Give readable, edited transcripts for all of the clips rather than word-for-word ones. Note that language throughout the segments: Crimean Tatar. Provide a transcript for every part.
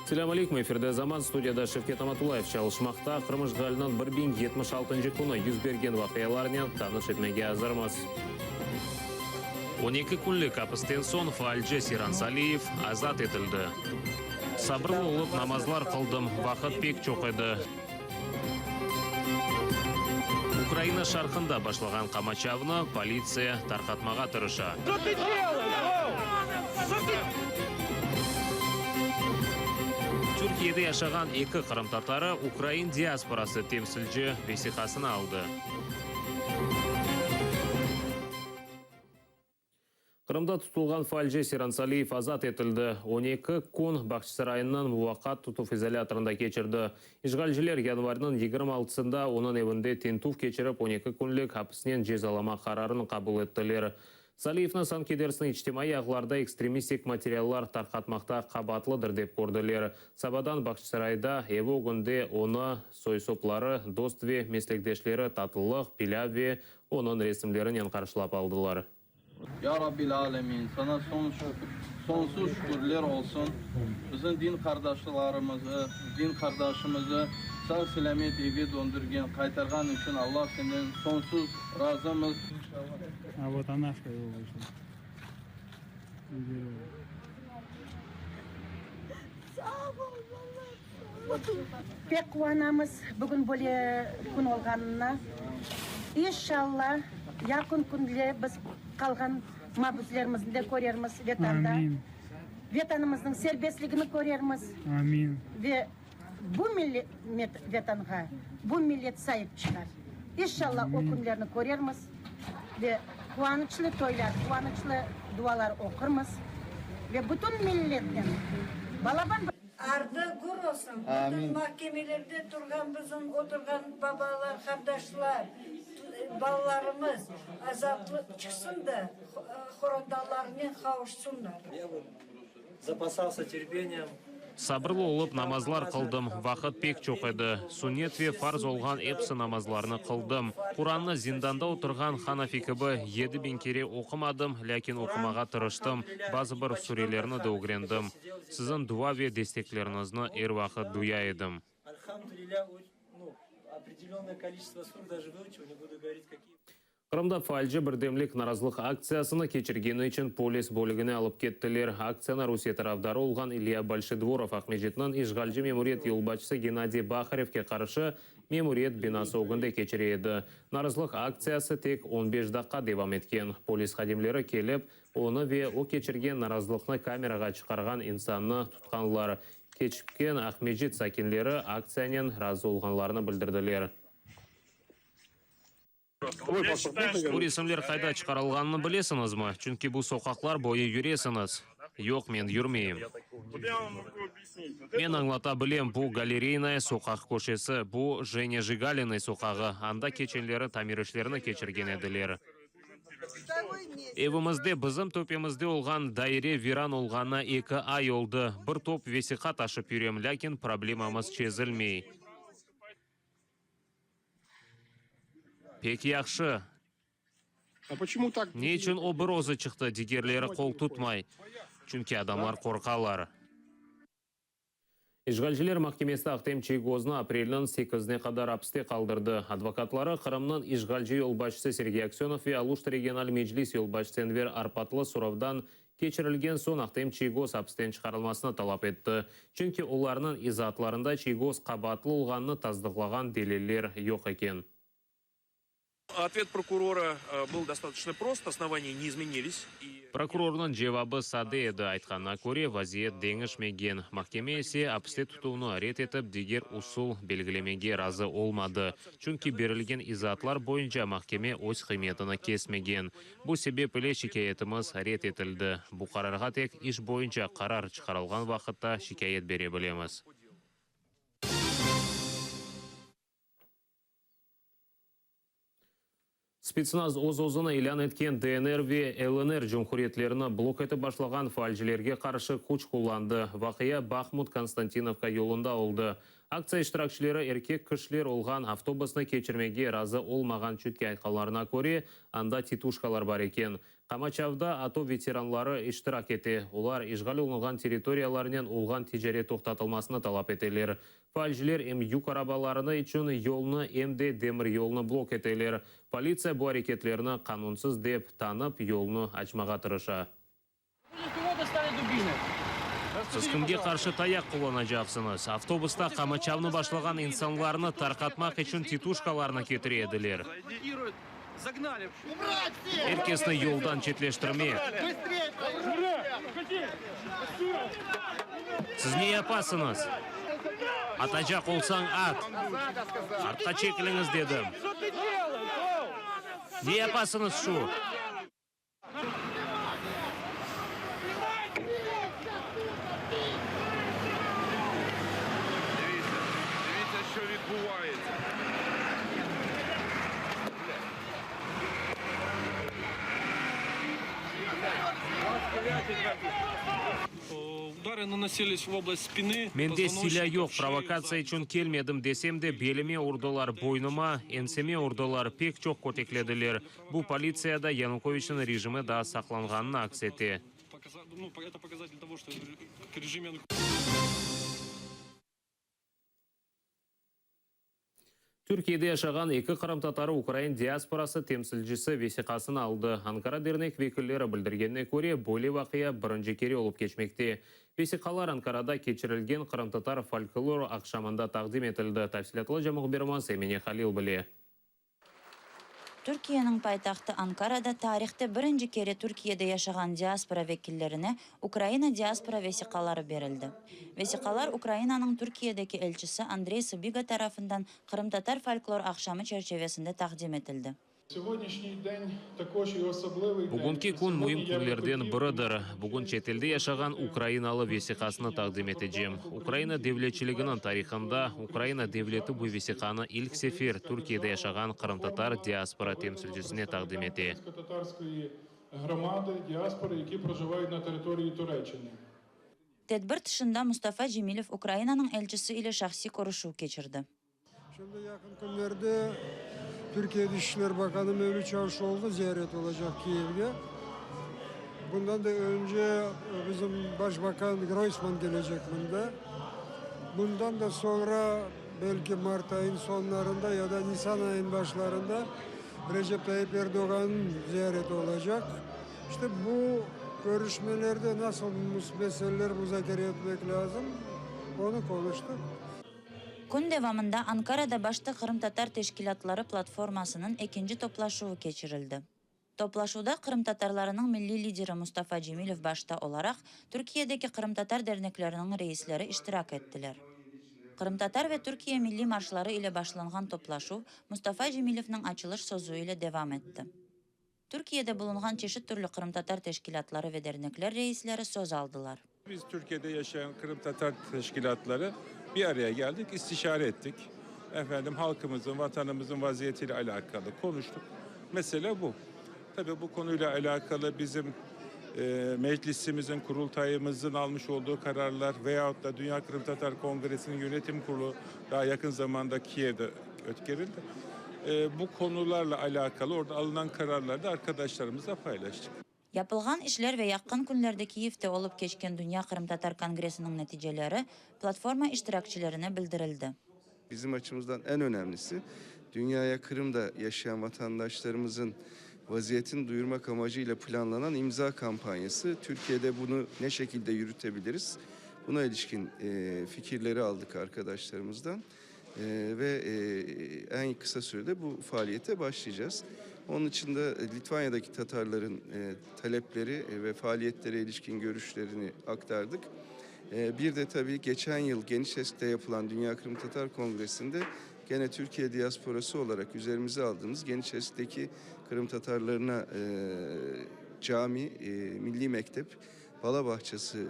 Selâm aleyküm, efirde Zaman, studiyada Şevket Amatullayev çalışmaqta. Qırım işğaliniñ 1076-ncı künü yüz bergen vaqialarnen tanış etmege azırmız. 12 künlik apisten soñ faalci Seyran Saliyev azat etildi. Sabırlı olıp namazlar qıldım, vaqıt pek çoq edi. Ukraina şarqında başlağan qamaçavnı politsiya tarqatmağa tırışa. Türkiyede yaşağan eki qırımtatarı ukrain diasporası temsilci vesiqasını aldı. Qırımda tutulğan faalci Seyran Saliyev azat etildi. 12 kün Bağçasaraynıñ muvaqqat tutuv izolâtorında keçirdi. İşğalciler yanvarniñ 26-sında onıñ evinde tintüv keçirip, 12 künlik apisnen cezalamaq qararını qabul ettiler. Saliyevni sanki dersiñ içtimaiy ağlarda ekstremistik materiallar tarqatmaqta qabaatlıdır dep kördiler. Sabadan Bağçasarayda evi ögünde onı soy-sopları, dost ve meslekdeşleri tatlılıq, pilâv ve onıñ resimlerinen qarşılap aldılar. Ya Rabbil Alemin, Saña soñsuz şükürler olsun, bizim din qardaşlarımızı, din qardaşımızı sağ-selâmet evge döndürgen, qaytarğan içün Allah senden soñsuz razımız. Pek quvanamız bugün böyle kün olğanına. İnşalla, yaqın künde biz qalğan mabüslerimizni de körermiz Vetanda. Vetanımıznıñ serbestligini körermiz. Ve bu Vetanğa bu millet saip çıqar. İnşalla, o künlerni körermiz ve quvanıçlı toylar, quvanıçlı dualar oqurmız ve bütün milletnen balaban bir. Ardı gür olsun, bütün mahkemelerde turğan bizim oturğan babalar, qardaşlar, balalarımız azatlıq çıqsın da, qorantalarınen qavuşsunlar. Sabırlı olıp namazlar qıldım, vaqıt pek çoq edi. Sünnet ve farz olğan episi namazlarnı qıldım. Qurannı zindanda oturğan Hanafi kibi 7000 kere oqumadım, lâkin oqumağa tırıştım, bazı bir surelerni de ögrendim. Siziñ dua ve destekleriñizni er vaqıt duya edim. Qırımda faalci birdemlik narazılıq aktsiyasını keçirgeni içün polis bölügine alıp kettiler. Aktsiyanı Rusiye tarafdarı olğan İlya Bolşedvorov Aqmescitniñ işğalci memuriyet yolbaşçısı Gennadiy Baharevke qarşı memuriyet binası ögünde keçire edi. Narazılıq aktsiyası tek on beş daqqa devam etken. Polis hadimleri kelip, onı ve o keçirgen narazılıqnı kamerağa çıqarğan insannı tutqanlar. Keçken Aqmescit sakinleri aktsiyanen razı olğanlarını bildirdiler. Bu resimler qayda çıqarılğanını bilesiñizmi? Çünki bu soqaqlar boyu yüresiñiz. Yoq, men yürmeyim. Men añlata bilem, bu Galereynaya soqaq köşesi, bu Jenya Jigalinıy soqağı, anda keçenleri tamir işlerini keçirgen ediler. Evimizde, bizim töpemizde olğan daire viran olğanına eki ay oldı. Bir top vesiqa taşıp yürem, lâkin problemamız çezilmey. Pek yahşı. Ne içün o bir özü çıqtı, digerleri qol tutmay? Çünki adamlar qorqalar. İşğalciler mahkemesi Ahtem Çiygoznı aprelniñ sekizine qadar apiste qaldırdı. Advokatları Qırımnıñ işğalci yolbaşçısı Sergey Aksönov ve Aluşta regional meclis yolbaşçısı Enver Arpatlı soravdan keçirilgen soñ Ahtem Çiygoz apisten çıqarılmasını talap etti. Çünki olarnıñ izaatlarında Çiygoz qabaatlı olğanını tasdıqlağan deliller yoq eken. Otvet prokurora был dostatoçno prost, osnovaniya ne izmenilis. Prokurornıñ cevabı sade edi, aytqanına köre, vaziyet deñişmegen. Mahkeme ise apiste tutuvnı red etip, diger usul belgilemege razı olmadı, çünki berilgen izaatlar boyunca mahkeme öz qıymetini kesmegen. Bu sebep ile şikâyetimiz red etildi. Bu qararğa tek iş boyunca qarar çıqarılğan vaqıtta şikâyet bere bilemiz. Spetsnaz öz-özüni ilân etken DNR ve LNR cumhuriyetlerini blok etip başlağan faalcilerge qarşı küç qullandı. Vaqia Bahmut-Konstantinovka yolunda oldı. Aktsiya iştirakçileri erkek kişiler olğan avtobusnı keçirmege razı olmağan, çünki aytqanlarına köre, anda tituşkalar bar eken. Qamaçavda ATO veteranları iştirak ete, olar işğal olunğan territoriyalarnen olğan ticaret toqtatılmasını talap eteler. Faalciler em yük arabalarını içün yolnı, em de demiryolnı blok eteler. Politsiya bu areketlerni qanunsız dep tanıp, yolnı açmağa tırışa. Siz kimge qarşı tayaq qullanacaqsıñız? Avtobusta qamaçavnı başlağan insanlarnı tarqatmaq içün tituşkalarnı ketire ediler. Er kesni yoldan çetleştirmek. Siz ne yapasıñız? Atacaq olsañ, at! Artqa çekiliñiz, dedim! Ne yapasıñız şu? Mende silâ yoq, provokatsiya içün kelmedim desem de, belime urdılar, boynuma, enseme urdılar, pek çoq köteklediler. Bu, politsiyada Yanukoviçniñ rejimi daa saqlanğanını aks ete. Türkiyede yaşağan eki qırımtatarı ukrain diasporası temsilcisi vesiqasını aldı. Ankara dernek vekilleri bildirgenine köre, böyle vaqia birinci kere olıp keçmekte. Vesiqalar Ankarada keçirilgen qırımtatar folklor aqşamında taqdim etildi. Tafsilâtlıca mühbirimiz Emine Halil bile. Türkiyeniñ paytahtı Ankarada tarihte birinci kere Türkiyede yaşağan diaspora vekillerine Ukraina diaspora vesiqaları berildi. Vesiqalar Ukrainanıñ Türkiyedeki elçisi Andrey Sıbiga tarafından Qırımtatar folklor aqşamı çerçevesinde taqdim etildi. Bugünki kün müim künlerden biridir. Bugün çetelde yaşağan ukrainalı vesiqasını taqdim etecem. Ukraina devletçiliginiñ tarihında Ukraina devleti bu vesiqanı ilk sefer Türkiyede yaşağan qırımtatar diaspora temsilcisine taqdim ete. Tedbir tışında Mustafa Cemilev Ukrainanıñ elçisi ile şahsiy körüşüv keçirdi. Şimdi yaqın künlerde Türkiye Dışişler Bakanı Mevlüt Çavuşoğlu ziyaret olacaq Kiyevge. Bundan da önce bizim Başbakan Groysman kelecek mında. Bundan da soñra, belki mart ayınıñ soñlarında ya da nisan ayınıñ başlarında Recep Tayyip Erdoğannıñ ziyareti olacaq. İşte bu körüşmelerde nasıl meseleler muzakere etmek lâzım, onı qonuştıq. Kün devamında Ankarada başta Qırımtatar teşkilâtları platformasınıñ ekinci toplaşuvı keçirildi. Toplaşuvda qırımtatarlarınıñ milliy lideri Mustafa Cemilev başta olaraq Türkiyedeki qırımtatar dernekleriniñ reisleri iştirak ettiler. Qırımtatar ve Türkiye milliy marşları ile başlanğan toplaşuv Mustafa Cemilevniñ açılış sözü ile devam etti. Türkiyede bulunğan çeşit türlü qırımtatar teşkilâtları ve dernekler reisleri söz aldılar. Biz Türkiye'de yaşayan Qırımtatar teşkilâtları bir araya geldik, istişare ettik. Efendim, halkımızın, vatanımızın vaziyetiyle alakalı konuştuk. Mesele bu. Tabii bu konuyla alakalı bizim e, meclisimizin, kurultayımızın almış olduğu kararlar veyahut da Dünya Qırımtatar Kongresi'nin yönetim kurulu daha yakın zamanda Kiev'de ötkerildi. E, bu konularla alakalı orada alınan kararları da arkadaşlarımızla paylaştık. Yapılğan işler ve yaqın künlerde Kiyevde olıp keçken Dünya qırımtatar kongressiniñ neticeleri platforma iştirakçilerine bildirildi. Bizim açımızdan eñ önemlisi, dünyaya Qırımda yaşayan vatandaşlarımızın vaziyetini duyurmak amacıyla planlanan imza kampanyası. Türkiye'de bunu ne şekilde yürütebiliriz? Buna ilişkin fikirleri aldık arkadaşlarımızdan. Ve eñ qısa sürede bu faaliyete başlaycağız. Onıñ içün de Litvanyadaki tatarların talepleri ve faaliyetlere ilişkin görüşlerini aktardık. Bir de tabii geçen yıl Geniçesk'te yapılan Dünya Qırımtatar Kongresi'nde gene Türkiye diasporası olaraq üzerimize aldığımız Geniçesk'teki qırımtatarlarına cami, milliy mektep, bala bağçası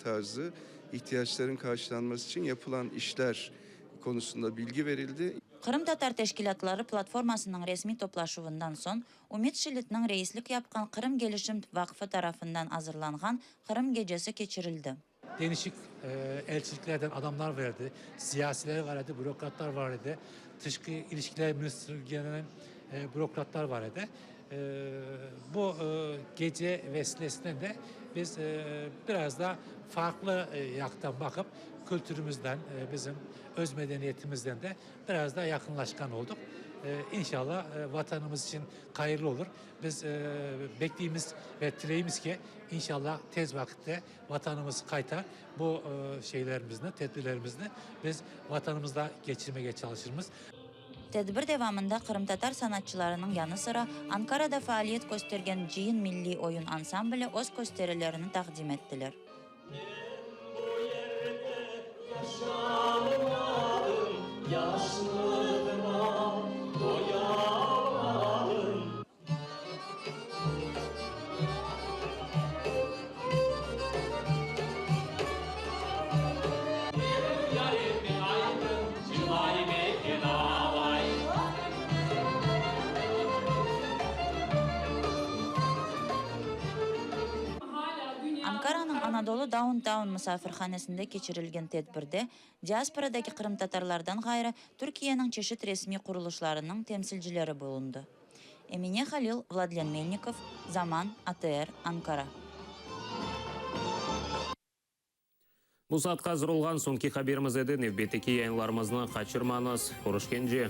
tarzı ihtiyaçların qarşılanması içün yapılan işler konusunda bilgi verildi. Qırımtatar teşkilâtları platformasınıñ resmiy toplaşuvından soñ Ümit Şilitniñ reislik yapqan Qırım Gelişim Vaqfı tarafından azırlanğan Qırım gecesi keçirildi. Denişik elçiliklerden adamlar var edi, siyasiler var edi, bürokratlar var edi, Tışqı ilişkiler ministrliginiñ bürokratlar var edi. Bu gece vesilesinen de biz biraz da farqlı yaqtan baqıp, kültürümüzden, bizim öz medeniyetimizden de biraz da yaqınlaşqan olduq. İnşallah, Vatanımız içün hayırlı olur. Biz bekleymiz ve tileymiz ki, inşallah, tez vaqitte Vatanımız qaytar. Bu şeylerimizni, tedbirlerimizni biz Vatanımızda keçirmege çalışırmız. Tedbir devamında qırımtatar sanatçılarınıñ yanı sıra Ankarada faaliyet köstergen Cıyın milliy oyun ansambli öz kösterilerini taqdim ettiler. Men bu yerde yaşalmadım, yaşlığıma doyalmadım. Ankaranıñ Anadolu Downtown musafirhanesinde keçirilgen tedbirde diasporadaki qırımtatarlardan ğayrı Türkiyeniñ çeşit resmiy qurulışlarınıñ temsilcileri bulundı. Emine Halil, Vladlen Melnikov, Zaman, ATR, Ankara. Bu saatqa azır olğan soñki haberimiz edi. Nevbetteki yayınlarımıznı qaçırmañız. Körüşkence!